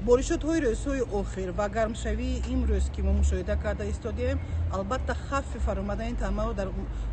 Боришотҳои рӯзҳои охир ва гармшавии имрӯз, ки мо мушоҳида карда истодем, албатта хавфи фаромадани тармаро дар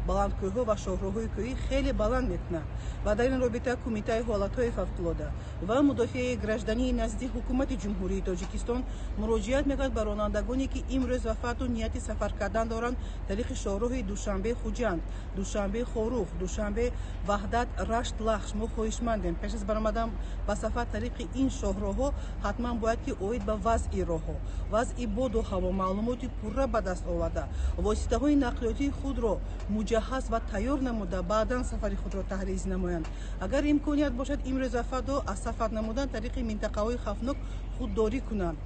баландкӯҳҳо ва шоҳроҳҳои кӯҳӣ хеле баланд мекунад. Ва дар ин робита Кумитаи ҳолатҳои фавқулода ва мудофиаи граждании назди Ҳукумати Ҷумҳурии Тоҷикистон муроҷиат мекунад ба ронандагоне, ки имрӯз ва фардо нияти сафар кардан доранд тариқи шоҳроҳи Душанбе Хуҷанд, Душанбе Хоруғ, Душанбе Ваҳдат, Рашт Лахш. Мо хоҳишмандем, пеш аз баромадан ба сафар тариқи ин шоҳроҳҳо ҳатман бояд ки оид ба вазъи роҳҳо, вазъи боду ҳаво маълумоти пурра ба даст оварда, воситаҳои нақлиётии худро муҷаҳҳаз ва тайёр намуда, баъдан сафари худро таҳриз намоянд. Агар имконият бошад, имрӯз ва фардо аз сафар намудан тариқи минтақаҳои хавфнок худдорӣ кунанд.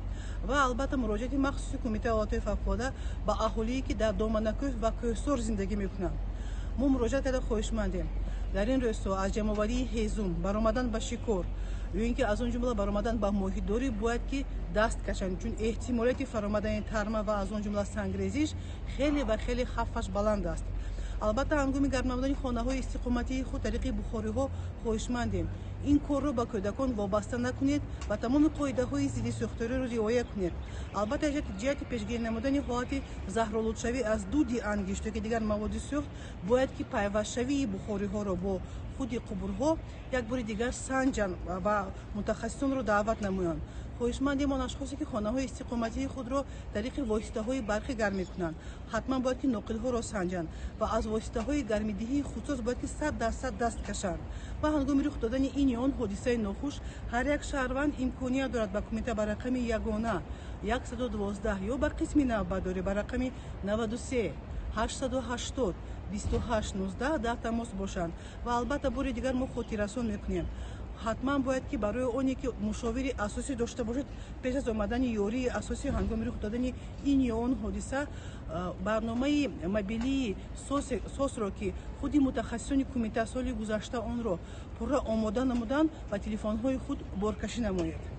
Ва албатта муроҷиати махсуси Кумитаи ҳолатҳои фавқулода ба аҳолие, ки дар доманакӯҳ ва кӯҳсор зиндагӣ мекунанд. Мо муроҷиат карда хоҳишмандем, дар ин рӯзҳо аз ҷамъоварии ҳезум, баромадан ба шикор ё ин ки аз он ҷумла баромадан ба моҳидорӣ бояд ки даст кашанд, чун эҳтимолияти фаромадани тарма ва аз он ҷумла сангрезиш хеле ва хеле хавфаш баланд аст. Албатта, ҳангоми гарм намудани хонаҳои истиқоматии худ тариқи бухориҳо хоҳишмандем, ин корро ба кӯдакон вобаста накунед ва тамоми қоидаҳои зидди сӯхториро риоя кунед. Албатта, ҷиҳати пешгирӣ намудани ҳолати заҳролудшавӣ аз дуди ангишт ё ки дигар маводи сӯхт бояд ки пайвастшавии бухориҳоро бо худи қубурҳо як бори дигар санҷанд ва мутахассисонро даъват намоянд. Хоҳишмандем, он ашхосе, ки хонаҳои истиқоматии худро тариқи воситаҳои барқӣ гарм мекунанд, ҳатман бояд ки ноқилҳоро санҷанд ва аз воситаҳои гармидиҳии худсоз бояд ки 100% даст кашанд. Ва ҳангоми рух додани ин ё он ҳодисаи нохуш ҳар як шаҳрванд имконият дорад ба кумита ба рақами ягона 112 ё ба қисми навбатдорӣ ба рақами 93 880 28 19 дар тамос бошанд. Ва албатта, бори дигар мо хотиррасон мекунем, ҳатман бояд ки барои оне ки мушовири асосӣ дошта бошед, пеш аз омадани ёрии асосӣ ҳангоми рух додани ин ё он ҳодиса барномаи мобилии СОСро, ки худи мутахассисони кумита соли гузашта онро пурра омода намуданд, ба телефонҳои худ боркашӣ намоед.